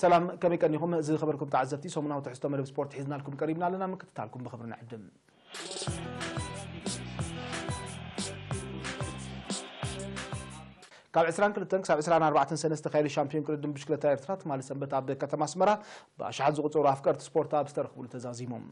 ሰላም፣ ከመይ ቀኒኹም? ዝኸበርኩም ተዓዘብቲ፣ ሰሙናዊ ትሕዝቶ መደብ ስፖርት ሒዝናልኩም ቀሪብና ኣለና። ምክትታልኩም ብኽብሪ ንዕድም። ካብ ዕስራን ክልተን ክሳብ ዕስራን ኣርባዕተን ሰነ ዝተኻየደ ሻምፒዮን ቅድድም ብሽክለታ ኤርትራ ትማሊ ሰንበት ኣብ ከተማ ኣስመራ ብኣሽሓት ዝቑጸሩ ኣፍቀርቲ ስፖርት ኣብ ዝተረኽብሉ ተዛዚሞም።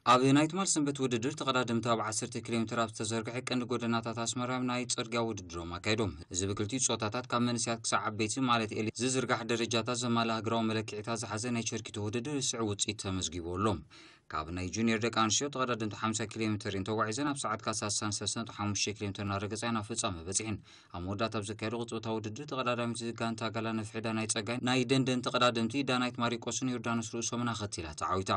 ኣብ ናይ ትማል ሰንበት ውድድር ተቐዳደምቲ ኣብ ዓሰርተ ኪሎ ሜትር ኣብ ዝተዘርግሐ ቀንዲ ጎደናታት ኣስመራ ናይ ጽርግያ ውድድሮም ኣካይዶም። እዚ ብክልቲኡ ጾታታት ካብ መንእሰያት ክሳብ ዓበይቲ ማለት ኤሊት ዝዝርጋሕ ደረጃታት ዘማልእ ሃገራዊ መለክዒታት ዝሓዘ ናይ ቸርኪቶ ውድድር ስዑ ውጽኢት ተመዝጊቡ ኣሎ። ካብ ናይ ጁኒየር ደቂ ኣንስትዮ ተቐዳደምቲ ሓምሳ ኪሎ ሜትር እየን ተጓዒዘን ኣብ ሰዓት ካብ ሰላሳን ሰለስተን ሓሙሽተ ኪሎ ሜትር እናረገጻ ናብ ፍጻመ በጺሐን። ኣብ መወዳእታ ኣብ ዘካየዶ ቅጽበታዊ ውድድር ተቐዳዳሚት ጋንታ ጋላ ነፍሒ ዳናይት ጸጋይ ናይ ደንደን ተቐዳደምቲ ዳናይት ማሪቆስን ዮርዳኖስ ርእሶምን ኣኸቲላ ተዓዊታ።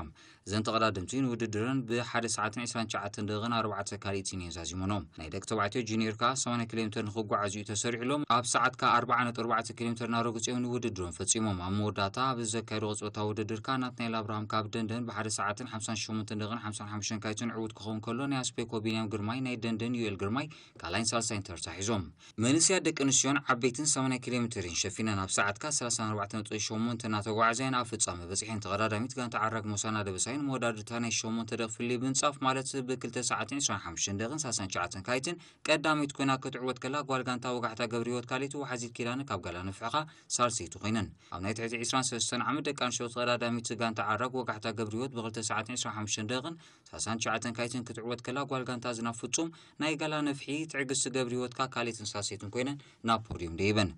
እዘን ተቐዳደምቲ ንውድድረን ብሓደ ሰዓትን ዕስራን ትሽዓተን ደቂቕን ኣርባዕተ ካልኢትን እየን ዛዚሞኖም። ናይ ደቂ ተባዕትዮ ጁኒየር ከኣ ሰማንያ ኪሎ ሜትር ንኽጓዓዙ እዩ ተሰሪዕሎም። ኣብ ሰዓት ከኣ ኣርብዓ ነጥቢ ኣርባዕተ ኪሎ ሜትር እናረገጹ እዮም ንውድድሮም ፈጺሞም። ኣብ መወዳእታ ኣብ ዘካየዶ ቅጽበታዊ ውድድር ከኣ ናትናኤል ኣብርሃም ካብ ደንደን ብሓደ ሰዓትን ሓምሳን ሸሞንተን ደቂቕን ሓምሳን ሓሙሽተን ካልኢትን ዕዉት ክኸውን ከሎ፣ ናይ ኣስፔኮ ቢንያም ግርማይ ናይ ደንደን ዩኤል ግርማይ ካልኣይን ሳልሳይን ተርታ ሒዞም። መንእሰያት ደቂ ኣንስትዮን ዓበይትን ሰማንያ ኪሎ ሜትር እየን ሸፊነን ኣብ ሰዓት ከኣ ሰላሳን ኣርባዕተን ነጥቢ ሸሞንተ እናተጓዓዘ እየን ኣብ ፍጻመ በጺሐን። ተቐዳዳሚት ጋንታ ዓራግ ሞሳና ደበሳይን መወዳድርታ ናይ ሸሞንተ ደቂ ፊሊፕ ምንጻፍ ማለት ብክልተ ሰዓትን ዕስራን ሓሙሽተን ደቂቕን ሰላሳን ትሽዓተን ካልኢትን ቀዳመይቲ ኮይና ክትዕወት ከላ፣ ጓል ጋንታ ወጋሕታ ገብረህይወት ካልኢት፣ ወሓዚት ኪዳነ ካብ ጋላ ነፍሒ ከኣ ሳልሰይቲ ኮይነን። ኣብ ናይ ትሕቲ ዕስራን ሰለስተን ዓመት ደቂ ኣንስትዮ ተቐዳዳሚት ጋንታ ዓራግ ወጋሕታ ገብረህይወት ብክልተ ሰዓትን ዕስራን ሓሙሽተን ደቂቕን ሰላሳን ትሽዓተን ካልኢትን ክትዕወት ከላ፣ ጓል ጋንታ ዝናብ ፍጹም ናይ ጋላ ነፍሒ ትዕግስቲ ገብረህይወት ከኣ ካልኢትን ሳልሰይትን ኮይነን ናብ ፖድዮም ደይበን።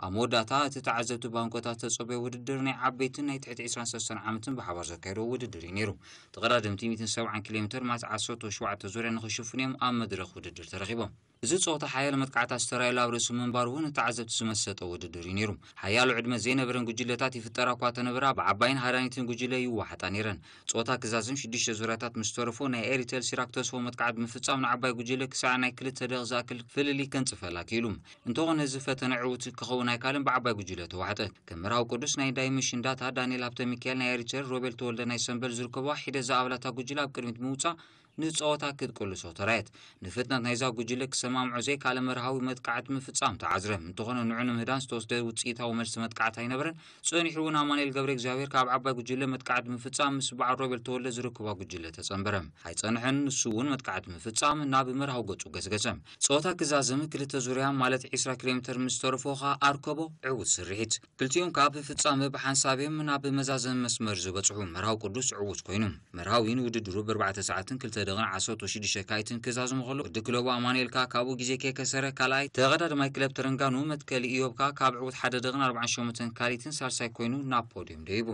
ኣብ መወዳእታ እቲ ተዓዘብቲ ባንኮታት ተጸበዮ ውድድር ናይ ዓበይትን ናይ ትሕቲ ዕስራን ሰለስተን ዓመትን ብሓባር ዘካየዶ ውድድር እዩ ነይሩ። ተቐዳደምቲ ሚእትን ሰብዓን ኪሎ ሜትር ማለት ዓሰርተ ሸውዓተ ዙርያ ንኽሽፍኑ እዮም ኣብ መድረኽ ውድድር ተረኺቦም። እዚ ጸወታ ሓያሎ መጥቃዕታት ዝተራእየሉ ኣብ ርእሲ ምንባሩ እውን ንተዓዘብቲ ዝመሰጠ ውድድር እዩ ነይሩ። ሓያሎ ዕድመ ዘይነበረን ጉጅለታት ይፍጠራ እኳ ተነበራ፣ ብዓባይን ሃዳኒትን ጉጅለ ይወሓጣ ነይረን። ጸወታ ክዛዝም ሽዱሽተ ዙርያታት ምስ ተረፎ፣ ናይ ኤሪቴል ሲራክ ተስፎ መጥቃዕቲ ብምፍጻም ንዓባይ ጉጅለ ክሳዕ ናይ ክልተ ደቂቕ ዝኣክል ፍልልይ ከንጽፈላ ክኢሉ። እንተኾነ፣ እዚ ፈተነ ዕዉት ክኸውን ኣይካልን፣ ብዓባይ ጉጅለ ተዋሕጠ። ከም መርሃዊ ቅዱስ ናይ ዳይመንሽን ዳታ፣ ዳንኤል ሃብተ ሚካኤል ናይ ኤሪቴል፣ ሮቤል ተወልደ ናይ ሰምበል ዝርከቦ ሒደዛ ኣባላታ ጉጅለ ኣብ ቅድሚት ብምውጻእ ንጸወታ ክትቅልሶ ተራየት። ንፍጥነት ናይዛ ጉጅለ ክሰማምዖ ዘይከኣለ መርሃዊ መጥቃዕቲ ምፍጻም ተዓዝረ። እንተኾነ፣ ንዑ ንምህዳን ዝተወስደ ውጽኢታዊ መልሲ መጥቃዕቲ ኣይነበረን። ጸኒሑ እውን ኣማኑኤል ገብረ እግዚኣብሔር ካብ ዓባይ ጉጅለ መጥቃዕቲ ምፍጻም ምስ በዓል ሮቤል ተወልደ ዝርክባ ጉጅለ ተጸንበረ። ኣይጸንሐን፣ ንሱ እውን መጥቃዕቲ ምፍጻም ናብ መርሃዊ ገጹ ገስገሰ። ጸወታ ክዛዘም ክልተ ዙርያ ማለት ዕስራ ኪሎ ሜትር ምስ ተረፎ ከኣ ኣርከቦ ዕዉት ስርሒት። ክልቲኦም ከኣ ብፍጻመ ብሓንሳብ እዮም ናብ መዛዘሚ መስመር ዝበጽሑ። መርሃዊ ቅዱስ ዕዉት ኮይኑ። መርሃዊ ንውድድሩ ብኣርባዕተ ሰዓትን ክልተ ደቂቕን ዓሰርተ ሽዱሽተ ካልኢትን ክዛዝሙ ከሎ፣ ወዲ ክለቡ ኣማኑኤል ከኣ ካብኡ ግዜ ከይከሰረ ካልኣይ፣ ተቐዳዳማይ ክለብ ተረንጋኑ መትከሊ ኢዮብ ከኣ ካብ ዕዉት ሓደ ደቂቕን ኣርባዓን ሸሞንተን ካልኢትን ሳልሳይ ኮይኑ ናብ ፖድዮም ደይቡ።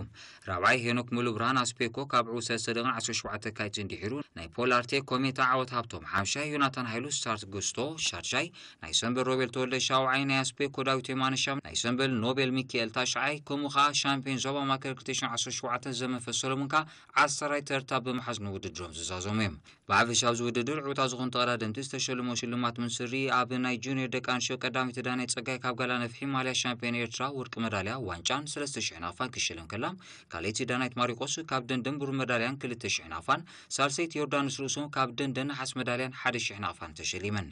ራብዓይ ሄኖክ ሙሉብርሃን ኣስፔኮ ካብ ዕዉት ሰለስተ ደቂቕን ዓሰርተ ሸውዓተ ካልኢትን ድሒሩ፣ ናይ ፖላርቴ ኮሜታ ዓወት ሃብቶም ሓምሻይ፣ ዮናታን ሃይሉ ስታርት ጉስቶ ሻድሻይ፣ ናይ ሰምበል ሮቤል ተወልደ ሻውዓይ፣ ናይ ኣስፔኮ ዳዊት የማነ ሻም፣ ናይ ሰምበል ኖቤል ሚካኤል ታሽዓይ፣ ከምኡ ከኣ ሻምፒዮን ዞባ ማእከል ክልተ ሽሕን ዓሰርተ ሸውዓተን ዘመንፈስ ሰሎሞን ከኣ ዓሰራይ ተርታ ብምሓዝ ንውድድሮም ዝዛዘሙ እዮም። ብሓፈሻ ኣብዚ ውድድር ዕውታት ዝኾኑ ተቐዳደምቲ ዝተሸልሞ ሽልማት ምስ ዝርኢ፣ ኣብ ናይ ጁኒየር ደቂ ኣንስትዮ ቀዳመይቲ ዳናይት ጸጋይ ካብ ጋላ ነፍሒ ማልያ ሻምፒዮን ኤርትራ፣ ወርቂ መዳልያ፣ ዋንጫን ሰለስተ ሽሕ ናቕፋን ክሽለም ከላ፣ ካልኣይቲ ዳናይት ማሪቆስ ካብ ደንደን ብሩር መዳልያን ክልተ ሽሕ ናቕፋን፣ ሳልሰይቲ ዮርዳኖስ ርእሶም ካብ ደንደን ነሓስ መዳልያን ሓደ ሽሕ ናቕፋን ተሸሊመን።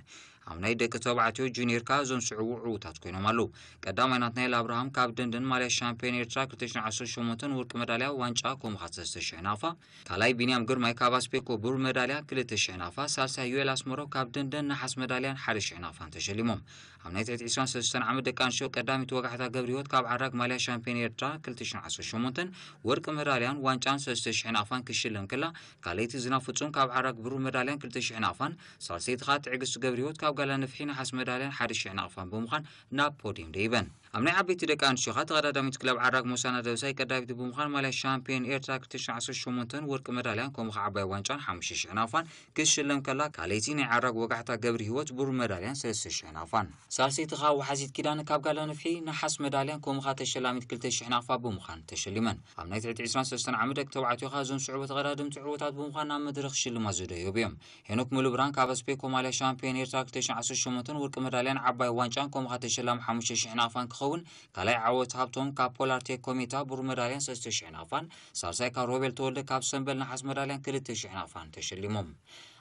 ኣብ ናይ ደቂ ተባዕትዮ ጁኒየር ከኣ እዞም ስዕቡ ዕዉታት ኮይኖም ኣለዉ። ቀዳማይ ናትናኤል ኣብርሃም ካብ ደንደን ማልያ ሻምፒዮን ኤርትራ ክልተ ሽሕን ዓሰርተ ሸሞንተን ወርቂ መዳልያ ዋንጫ ከምኡ ከኣ ሰለስተ ሽሕ ናቕፋ፣ ካልኣይ ቢንያም ግርማይ ካብ ኣስፔኮ ብሩር መዳልያ ክልተ ሽሕ ናቕፋ፣ ሳልሳይ ዮኤል ኣስመሮ ካብ ደንደን ነሓስ መዳልያን ሓደ ሽሕ ናቕፋን ተሸሊሞም። ኣብ ናይ ትሕቲ ዕስራን ሰለስተን ዓመት ደቂ ኣንስትዮ ቀዳሚት ወጋሕታ ገብረህይወት ካብ ዓራግ ማልያ ሻምፒዮን ኤርትራ ክልተ ሽሕን ዓሰርተ ሸሞንተን ወርቂ መዳልያን ዋንጫን ሰለስተ ሽሕ ናቕፋን ክሽለም ከላ፣ ካልኣይቲ ዝናብ ፍጹም ካብ ዓራግ ብሩር መዳልያን ክልተ ሽሕ ናቕፋን፣ ሳልሰይቲ ከኣ ትዕግስቲ ገብረህይወት ካብ ጋላ ነፍሒ ነሓስ መዳልያን ሓደ ሽሕ ናቕፋን ብምዃን ናብ ፖድየም ደይበን። ኣብ ናይ ዓበይቲ ደቂ ኣንስትዮ ከኣ ተቐዳዳሚት ክለብ ዓራግ ሞሳና ደበሳይ ቀዳሚት ብምዃን ማልያ ሻምፒዮን ኤርትራ ክልተ ሽሕን ዓሰርተ ሸሞንተን ወርቂ መዳልያን ከምኡ ከኣ ዓባይ ዋንጫን ሓሙሽተ ሽሕ ናቕፋን ክትሽለም ከላ፣ ካልኣይቲ ናይ ዓራግ ወጋሕታ ገብረህይወት ብሩር መዳልያን ሰለስተ ሽሕ ናቕፋን፣ ሳልሰይቲ ከኣ ወሓዚት ኪዳነ ካብ ጋላ ነፍሒ ነሓስ መዳልያን ከምኡ ከኣ ተሸላሚት ክልተ ሽሕ ናቕፋ ብምዃን ተሸሊመን። ኣብ ናይ ትሕቲ ዕስራን ሰለስተን ዓመት ደቂ ተባዕትዮ ከኣ እዞም ስዑቡ ተቐዳደምቲ ዕዉታት ብምዃን ናብ መድረኽ ሽልማት ዝደየቡ እዮም። ሄኖክ ሙሉብርሃን ካብ ኣስፔኮ ማልያ ሻምፒዮን ኤርትራ ክልተ ሽሕን ዓሰርተ ሸሞንተን ወርቂ መዳልያን ዓባይ ዋንጫን ከምኡ ከኣ ተሸላሚ ሓሙሽተ ሽሕ ናቕፋን ክኸውን፣ ካልኣይ ዓወት ሃብቶም ካብ ፖላርቴክ ኮሜታ ብሩር መዳልያን ሰለስተ ሽሕ ናቕፋን፣ ሳልሳይ ካብ ሮቤል ተወልደ ካብ ሰምበል ነሓስ መዳልያን ክልተ ሽሕ ናቕፋን ተሸሊሞም።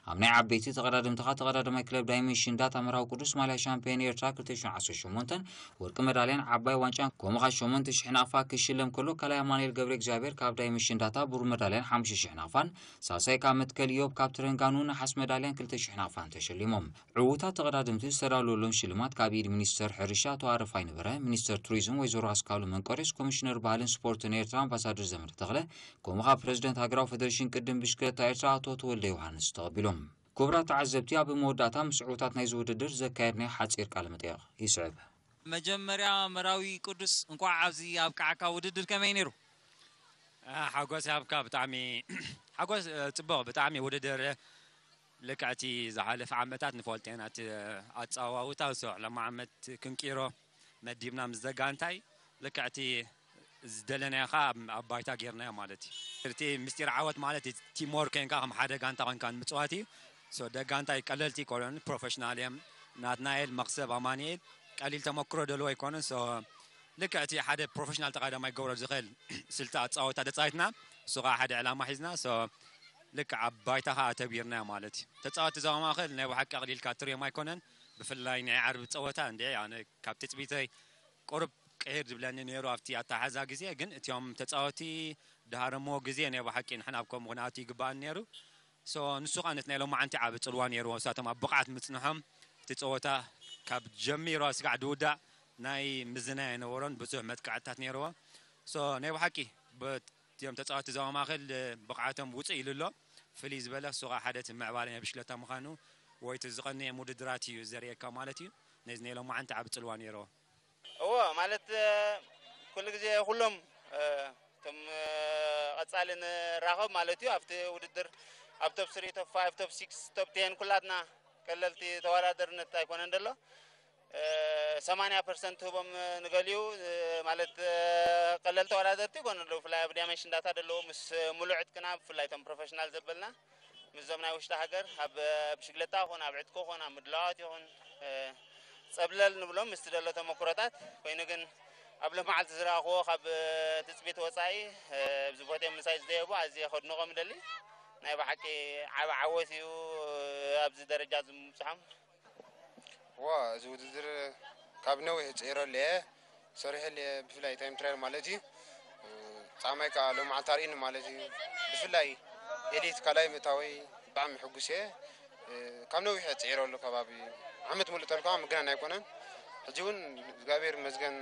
ኣብ ናይ ዓበይቲ ተቐዳድምትኻ ተቐዳዳማይ ክለብ ዳይመንሽን ዳታ መርሃዊ ቅዱስ ማልያ ሻምፒዮን ኤርትራ ክልተ ሽሕን ዓሰርተ ሸሞንተን ወርቂ መዳልያን ዓባይ ዋንጫን ከምኡ ኸዓ ሸሞንተ ሽሕ ናቕፋ ክሽለም ከሎ፣ ካልኣይ ኣማኑኤል ገብረ እግዚኣብሔር ካብ ዳይመንሽን ዳታ ብሩር መዳልያን ሓሙሽተ ሽሕ ናቕፋን፣ ሳልሳይ ካብ መትከል ኢዮብ ካብ ትረንጋኑ ነሓስ መዳልያን ክልተ ሽሕ ናቕፋን ተሸሊሞም። ዕዉታት ተቐዳደምቲ ዝተዳለወሎም ሽልማት ካብ ኢድ ሚኒስተር ሕርሻ ኣቶ ኣረፋይ ነበረ፣ ሚኒስተር ቱሪዝም ወይዘሮ ኣስካሉ መንቀርዮስ፣ ኮሚሽነር ባህልን ስፖርትን ኤርትራ ኣምባሳደር ዘመደ ተኽለ፣ ከምኡ ኸዓ ፕረዚደንት ሃገራዊ ፈደሬሽን ቅድም ብሽክለታ ኤርትራ ኣቶ ተወልደ ዮሃንስ ተቐቢሎም። ክቡራት ተዓዘብቲ፣ ኣብ መወዳእታ ምስ ዕዉታት ናይዚ ውድድር ዘካየድናዮ ሓጺር ቃለ መጠይቕ ይስዕብ። መጀመርያ መራዊ ቅዱስ፣ እንቋዕ ኣብዚ ኣብቃዓካ። ውድድር ከመይ ነይሩ? ሓጎስ ያብካ። ብጣዕሚ ሓጎስ፣ ጽቡቕ፣ ብጣዕሚ ውድድር ልክዕቲ ዝሓለፈ ዓመታት ንፈልጦ ኢና። እቲ ኣጸዋውታ፣ ሶ፣ ሎሚ ዓመት ክንቅይሮ መዲብና ምስ ዘጋንታይ ልክዕቲ ዝደለናዮ ኸዓ ኣብ፣ ኣብ ባይታ ጌርናዮ ማለት እዩ። እቲ ምስጢር ዓወት ማለት እቲ ቲም ወርክ ኮይንካ ከም ሓደ ጋንታ ኮይንካ ንምጽዋት እዩ። ሶ፣ ደጋንታይ ቀለልቲ ኣይኮኑን፣ ፕሮፌሽናል እዮም። ናትናኤል፣ መኽሰብ፣ ኣማኑኤል ቀሊል ተመክሮ ደለዎ ኣይኮኑን። ሶ፣ ልክዕ እቲ ሓደ ፕሮፌሽናል ተቐዳዳማይ ክገብሮ ዝኽእል ስልቲ ኣጻወታ ተጻዊትና፣ እሱ ኸዓ ሓደ ዕላማ ሒዝና። ሶ፣ ልክዕ ኣብ ባይታ ኸዓ ተግቢርናዮ ማለት እዩ። ተጻወቲ ዞባ ማእኸል ናይ ብሓቂ ኣቕሊልካ ትሪኦም ኣይኮነን። ብፍላይ ናይ ዓርቢ ጸወታ እንድዒ፣ ኣነ ካብ ትጽቢተይ ቁሩብ ቅይር ዝብለኒ ነይሩ ኣብቲ ኣተሓዛ ግዜ፣ ግን እቲኦም ተጻወቲ ድሃረምዎ ግዜ ናይ ብሓቂ ንሕና ኣብ ከምኡ ክንኣቱ ይግባኣኒ ነይሩ። ሶ፣ ንሱ ኸኣ ነቲ ናይ ሎማዓንቲ ዓቢ ጽልዋ ነይርዎ። ንሳቶም ኣብ ብቕዓት ምጽንሖም፣ እቲ ጸወታ ካብ ጀሚሩ ስጋዕ ድውዳእ ናይ ምዝናይ ኣይነበሮን፣ ብዙሕ መጥቃዕትታት ነይርዎ። ሶ፣ ናይ ብሓቂ ብ-፣ እቲኦም ተጻወቲ ዞባ ማእከል ብቕዓቶም ውጽእ ኢሉ ኣሎ። ፍልይ ዝበለ፣ እሱ ኸኣ ሓደ እቲ ምዕባለ ናይ ብሽክለታ ምዃኑ ወይ እቲ ዝቐነየ ውድድራት እዩ ዘርእየካ ማለት እዩ። ነዚ ናይ ሎማዓንቲ ዓቢ ጽልዋ ነይርዎ። እዎ፣ ማለት፣ እ፣ ኩሉ ግዜ ኩሎም፣ እ፣ እቶም፣ እ፣ ቀጻሊ ንራኸብ ማለት እዩ። ኣብቲ ውድድር ኣብ ቶፕ ስሪ፣ ቶፕ ፋይቭ፣ ቶፕ ሲክስ፣ ቶፕ ቴን ኩላትና ቀለልቲ ተወዳደርነት ኣይኮነን ደሎ። እ፣ ሰማንያ ፐርሰንት ህቦም ንገሊኡ፣ እ፣ ማለት፣ እ፣ ቀለል ተወዳደርቲ ይኮኑ ኣለዉ። ብፍላይ ኣብ ዳይመንሽን ዳታ ደለዉ ምስ ሙሉእ ዕጥቅና፣ ብፍላይ እቶም ፕሮፌሽናል ዘበልና ምስዞም ናይ ውሽጢ ሃገር ኣብ፣ እ፣ ብሽግለታ ይኹን ኣብ ዕጥቂ ይኹን ኣብ ምድላዋት ይኹን፣ እ፣ ጸብለል ንብሎም ምስቲ ደሎ ተመክሮታት። ኮይኑ ግን ኣብ ሎመዓልቲ ዝረኣኽዎ ካብ፣ እ፣ ትጽቢት ወጻኢ፣ እ፣ ኣብዚ ቦቴ ምሳይ ዝደየቡ ኣዝየ ከድንቖም እደሊ። ናይ ብሓቂ ዓቢ ዓወት እዩ፣ እ፣ ኣብዚ ደረጃ እዚ ምብጽሖም። ዋ፣ እዚ ውድድር ካብ ነዊሕ ጽዒረሉ እየ፣ ሰሪሐሉ እየ፣ ብፍላይ ታይም ትራያል ማለት እዩ። ጻማይ ከኣ ሎማዓልቲ ኣርእኒ ማለት እዩ። ብፍላይ ኤሊት ካልኣይ ምእታወይ ብጣዕሚ ሕጉስ እየ። ካብ ነዊሕ እየ ጽዒረሉ፣ ከባቢ ዓመት ሙሉእ ተልኳ ምግናን ኣይኮነን። ሕጂ እውን እግዚኣብሔር ይመስገን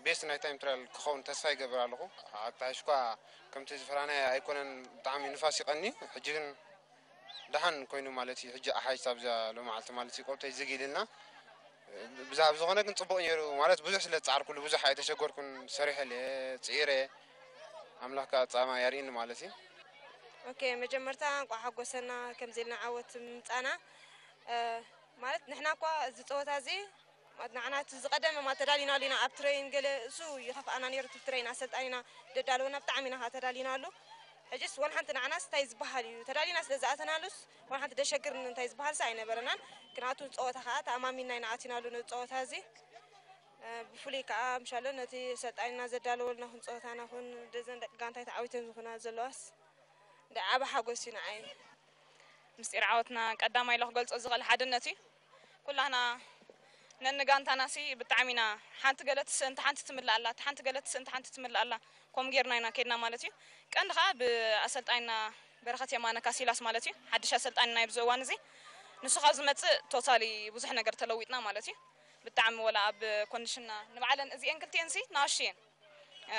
ቤስት ናይ ታይም ትራያል ክኸውን ተስፋ ይገብር ኣለኹ። ኣጣይሽኳ ከምቲ ዝፈራናዮ ኣይኮነን፣ ብጣዕሚ ንፋስ ይቐኒ። ሕጂ ግን ደሓን ኮይኑ ማለት እዩ። ሕጂ ኣሓይሽ ኣብዛ ሎማዓልቲ ማለት እዩ ቆብተይ ዝግ ኢልና። ብዛ-፣ ብዝኾነ ግን ጽቡቕ ነይሩ ማለት ብዙሕ ስለ ዝጻዕርኩሉ ብዙሕ ኣይተሸገርኩን። ሰሪሐ እየ፣ ጽዒረ እየ። ኣምላኽ ከኣ ጻማ ያርእኒ ማለት እዩ። ኦኬ፣ መጀመርታ እንቋዕ ሓጎሰና ከምዚ ኢልና ዓወት ምምጻና። እ፣ ማለት ንሕና እኳ እዚ ጸወታ እዚ ማለት ንዓና እቲ ዝቐደመ ማለት ተዳሊናሉ ኢና። ኣብ ትሬን ገለ እሱ ይኸፍኣና ነይሩ፣ እቲ ትሬን ኣሰልጣኒና ደዳለወና ብጣዕሚ ኢና ከዓ ተዳሊናሉ። ሕጅስ ዋላ ሓንቲ ንዓናስ እንታይ ዝበሃል እዩ ተዳሊና ስለ ዝኣተናሉስ ዋላ ሓንቲ ደሸግር እንታይ ዝበሃልስ ኣይነበረናን። ክንኣቱ ጸወታ ከዓ ተኣማሚንና ኢና ኣቲናሉ ነዚ ጸወታ እዚ። እ፣ ብፍሉይ ከዓ ምሻሎ ነቲ ኣሰልጣኒና ዘዳለወልና ኹን ጸወታና ኹን ደዘን ደቂ ጋንታይ ተዓዊተን ዝኾና ዘለዋስ እንደ ዓቢ ሓጎስ እዩ ንዓይ። ምስጢር ዓወትና ቀዳማይ ኢለ ክገልጾ ዝኽእል ሓድነት እዩ። ኩላህና ነንጋንታናሲ ብጣዕሚ ኢና፣ ሓንቲ ገለ ትስእንቲ ሓንቲ ትምልእ ኣላ፣ እታ ሓንቲ ገለ ትስእንቲ ሓንቲ ትምልእ ኣላ። ከምኡ ጌርና ኢና ኬድና ማለት እዩ። ቀንዲ ኸኣ ብኣሰልጣኒና በረኸት የማነ ካሲላስ ማለት እዩ። ሓድሽ ኣሰልጣኒ ናይ ኣብዚ እዋን እዚ። ንሱ ካብ ዝመጽእ ቶታሊ ብዙሕ ነገር ተለዊጥና ማለት እዩ። ብጣዕሚ ወላ ኣብ ኮንዲሽንና ንባዕለን እዚኤን ክልቲኤንሲ ናእሽቱ እየን። እ፣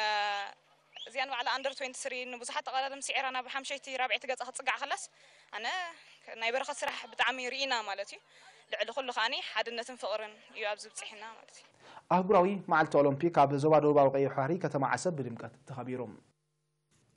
እዚኣ ንባዕላ ኣንደር ትዌንቲ ስሪ ንብዙሓት ተቐዳደምቲ ስዒራ ናብ ሓምሸይቲ ራብዐይቲ ገጻ ክትጽጋዕ ከላስ፣ ኣነ ናይ በረኸት ስራሕ ብጣዕሚ ርኢና ማለት እዩ። ልዕሊ ኩሉ ከኣኒ ሓድነትን ፍቕርን እዩ ኣብዚ ብጽሒና ማለት እዩ። ኣህጉራዊ መዓልቲ ኦሎምፒክ ኣብ ዞባ ደቡባዊ ቀይሕ ባሕሪ ከተማ ዓሰብ ብድምቀት ተኸቢሩ።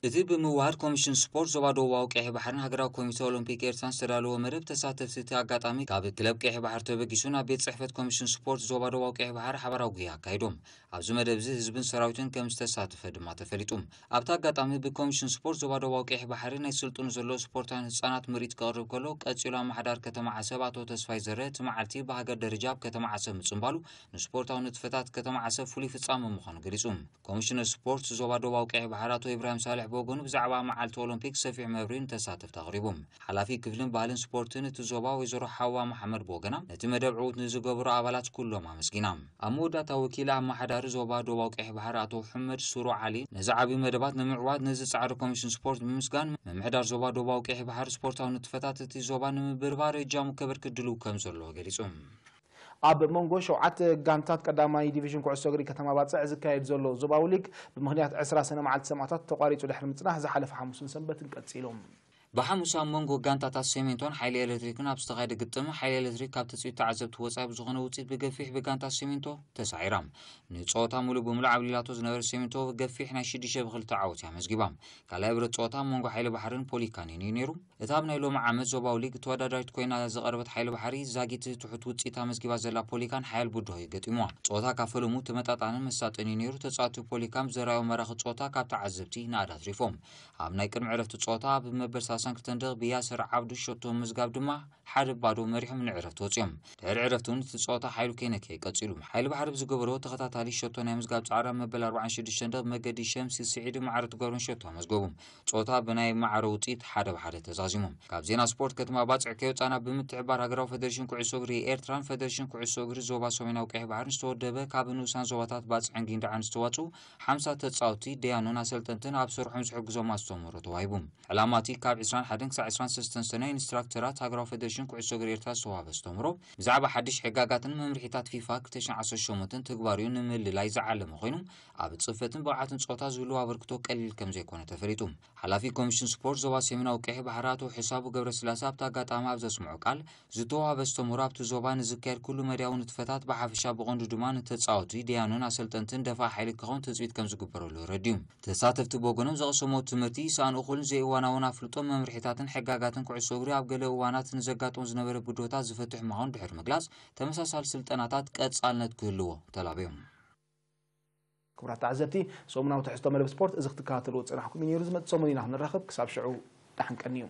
እቲ ብምውሃድ ኮሚሽን ስፖርት ዞባ ደቡባዊ ቀይሕ ባሕርን ሃገራዊ ኮሚቴ ኦሎምፒክ ኤርትራን ዝተዳለወ መደብ፣ ተሳተፍቲ እቲ ኣጋጣሚ ካብ ክለብ ቀይሕ ባሕሪ ተበጊሱ ናብ ቤት ጽሕፈት ኮሚሽን ስፖርት ዞባ ደቡባዊ ቀይሕ ባሕሪ ሓባራዊ ጉያ ኣካይዶም። ኣብዚ መደብ እዚ ህዝብን ሰራዊትን ከም ዝተሳተፈ ድማ ተፈሊጡ። ኣብቲ ኣጋጣሚ ብኮሚሽን ስፖርት ዞባ ደቡባዊ ቀይሕ ባሕሪ ናይ ስልጥኑ ዘለዉ ስፖርታውያን ህጻናት ምርኢት ክቕርብ ከሎ፣ ቀጺሉ ኣመሓዳሪ ከተማ ዓሰብ ኣቶ ተስፋይ ዘረ እቲ መዓልቲ ብሃገር ደረጃ ኣብ ከተማ ዓሰብ ምጽንባሉ ንስፖርታዊ ንጥፈታት ከተማ ዓሰብ ፍሉይ ፍጻመ ምዃኑ ገሊጹ። ኮሚሽነር ስፖርት ዞባ ደቡባዊ ቀይሕ ባሕሪ ኣቶ ኢብራሂም ሳልሕ ብወገኑ ብዛዕባ መዓልቲ ኦሎምፒክ ሰፊሕ መብርሂ ንተሳተፍቲ ኣቕሪቡ። ሓላፊ ክፍልን ባህልን ስፖርትን እቲ ዞባ ወይዘሮ ሓዋ መሓመድ ብወገና ነቲ መደብ ዕዉት ንዝገበሩ ኣባላት ኩሎም ኣመስጊና። ኣብ መወዳእታ ወኪል ኣመሓዳሪ ዞባ ዶባዊ ቀይሕ ባሕሪ ኣቶ ሕመድ ሱሩ ዓሊ ነዚ ዓብዪ መደባት ንምዕዋት ንዝጻዕረ ኮሚሽን ስፖርት ብምምስጋን ምምሕዳር ዞባ ዶባዊ ቀይሕ ባሕሪ ስፖርታዊ ንጥፈታት እቲ ዞባ ንምብርባር እጃሙ ከበርክት ድልው ከም ዘለዎ ገሊጹ። ኣብ መንጎ ሸውዓተ ጋንታት ቀዳማይ ዲቪዥን ኩዕሶ እግሪ ከተማ ባጽዕ ዝካየድ ዘሎ ዞባዊ ሊግ ብምኽንያት ዕስራ ሰነ መዓልቲ ሰማእታት ተቋሪጹ ድሕሪ ምጽናሕ ዝሓለፈ ሓሙስን ሰንበትን ቀጺሉ። ብሓሙስ ኣብ መንጎ ጋንታታት ሲሚንቶን ሓይሊ ኤሌክትሪክን ኣብ ዝተኻየደ ግጥም ሓይሊ ኤሌክትሪክ ካብ ትጽቢት ተዓዘብቲ ወጻኢ ብዝኾነ ውጽኢት ብገፊሕ ብጋንታ ሲሚንቶ ተሳዒራ። ንጸወታ ሙሉእ ብሙሉእ ዓብሊላቶ ዝነበረ ሲሚንቶ ገፊሕ ናይ ሽዱሽተ ብኽልተ ዓወት ኣመዝጊባ። ካልኣይ ብረት ጸወታ ኣብ መንጎ ሓይሊ ባሕርን ፖሊካንን እዩ ነይሩ። እታ ኣብ ናይ ሎሚ ዓመት ዞባዊ ሊግ ተወዳዳሪት ኮይና ዝቐረበት ሓይሊ ባሕሪ ዛጊት ትሑት ውጽኢት ኣመዝጊባ ዘላ ፖሊካን ሓያል ብድሆ እዩ ገጢሙዋ። ጸወታ ካብ ፈለሙ ተመጣጣንን መሳጥን እዩ ነይሩ። ተጻወትቲ ፖሊካን ብዘርኣዮ መራኺ ጸወታ ካብ ተዓዘብቲ ንኣድ ኣትሪፎም። ኣብ ናይ ቅድሚ ዕረፍቲ ጸወታ ኣብ መበል ሰላሳን ክልተን ደቂቕ ብያሰር ዓብዱ ሸቶ ምዝጋብ ድማ ሓደ ባዶ መሪሖም ንዕረፍቲ ወጺኦም። ድሕሪ ዕረፍቲ እውን እቲ ጸወታ ሓይሉ ከይነከየ ቀጺሉ። ሓይሊ ባሕሪ ብዝገበሮ ተኸታታሊ ሸቶ ናይ ምዝጋብ ጻዕሪ ኣብ መበል ኣርባዓን ሽዱሽተን ደቂቕ መገዲ ሸምሲ ስዒድ ማዕረ ትገብሮን ሸቶ ኣመዝገቡ። ጸወታ ብናይ ማዕረ ውጽኢት ሓደ ብሓደ ተዛዚሙ። ካብ ዜና ስፖርት፣ ከተማ ባጽዕ ከይወጻና ብምትሕብባር ሃገራዊ ፈደሬሽን ኩዕሶ እግሪ ኤርትራን ፈደሬሽን ኩዕሶ እግሪ ዞባ ሰሜናዊ ቀይሕ ባሕርን ዝተወደበ ካብ ንኡሳን ዞባታት ባጽዕን ጊንዳዕን ዝተዋጽኡ ሓምሳ ተጻወትቲ ደያኑን ኣሰልጠንትን ኣብ ስርሖም ዝሕግዞም ኣስተምህሮ ተዋሂቡ። ዕላማ እቲ ካብ ዕስራን ሓደን ክሳብ ዕስራን ሰለስተን ሰነ ኢንስትራክተራት ሃገራዊ ፈደሬሽን ኩዕሶ እግሪ ኤርትራ ዝተዋህበ ኣስተምህሮ ብዛዕባ ሓድሽ ሕጋጋትን መምርሒታት ፊፋ ክልተ ሽሕን ዓሰርተ ሸሞንተን ትግባሪኡ ንምልላይ ዝዓለመ ኮይኑ፣ ኣብ ጽፈትን ብቕዓትን ጸወታ ዝህልዎ ኣበርክቶ ቀሊል ከም ዘይኮነ ተፈሊጡ። ሓላፊ ኮሚሽን ስፖርት ዞባ ሰሜናዊ ቀይሕ ባሕሪ ኣቶ ሕሳቡ ገብረስላሴ ኣብቲ ኣጋጣሚ ኣብ ዘስምዖ ቃል፣ ዝተዋህበ ኣስተምህሮ ኣብቲ ዞባ ንዝካየድ ኩሉ መዳያዊ ንጥፈታት ብሓፈሻ ብቐንዱ ድማ ንተጻወትቲ፣ ደያኑን ኣሰልጠንትን ደፋእ ሓይሊ ክኸውን ትጽቢት ከም ዝግበረሉ ኣረዲኡ። ተሳተፍቲ ብወገኖም ዝቐሰምዎ ትምህርቲ ይሰኣን እኹልን ዘይእዋናውን ኣፍልጦ መምርሒታትን ሕጋጋትን ኩዕሶ እግሪ ኣብ ገለ እዋናት ንዘጋጥሙ ዝነበረ ብድሆታት ዝፈትሕ ምዃኑ ድሕሪ ምግላጽ፣ ተመሳሳሊ ስልጠናታት ቀጻልነት ክህልዎ ተላብዮም። ክቡራት ተዓዘብቲ፣ ሰሙናዊ ትሕዝቶ መደብ ስፖርት እዚ ክትከታተልዎ ዝጸናሕኩም እዩ ነይሩ። ዝመጽእ ሰሙን ኢና ክንራኸብ። ክሳብ ሽዑ ደሓን ቀንዩ።